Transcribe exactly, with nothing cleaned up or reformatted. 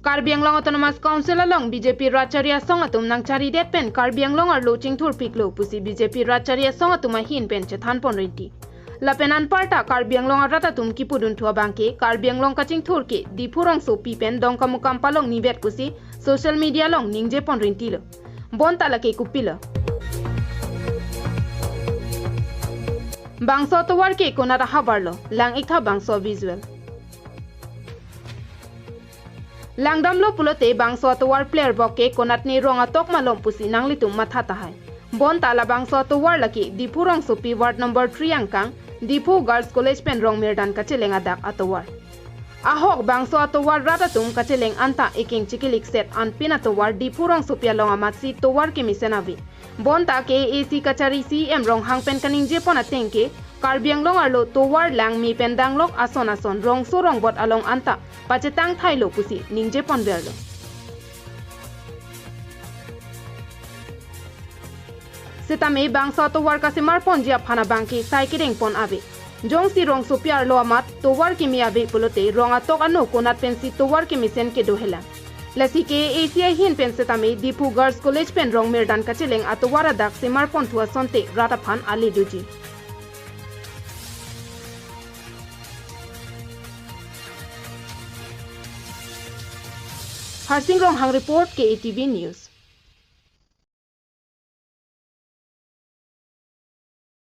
Karbi Anglong Autonomous Council along B J P rat chari asong atum nangcharidet pen Karbi Anglong arlo chingthurpiklo pusi B J P rat chari asong atum ahin pen chethanpon rinti. Lapen anparta Karbi Anglong arat atum kipudunthu abangke Karbi Anglong kachingthur ke Diphu rongsopi pen Dongkamukam palong nivet pusi social media along ningjepon rintilo. Bonta lake kopilo? Bangso atovar ke konat ahavarlo, lang-iktha bangso visual. Langdamlo pulote bangso atovar pler bok ke konatne rong atok malom pusi nanglitum matha tahai. Bonta labangso atovar lake Diphu rongsopi ward number three angkang Diphu Girls College pen Rongmirdan kacheleng adak atovar. Ahok bangso atovar rat atum kacheleng anta ekeng chikilik set anpin atovar Diphu rongsopi along amatsi tovar kemesen ave. Bonta K A A C kachari C E M Ronghang pen kaningjepon ateng ke Karbi Anglong arlo tovar lang me pen danglok ason ason rongso rongbot along anta pachetang thailo pusi ningjeponverlo. Setame bangso atovar kasemarponji aphan abangke sai kedengpon ave. Jongsi rongsopi arlo amat tovar keme ave pulote rong atok ano konat pensi tovar kemesen kedo helang. Lasi K A A C ahin pen setame Diphu Girls College pen Rongmirdan kacheleng atovar adak semarponthu asonte rat aphan ale doji. Harsing Ronghang report, K A T V News.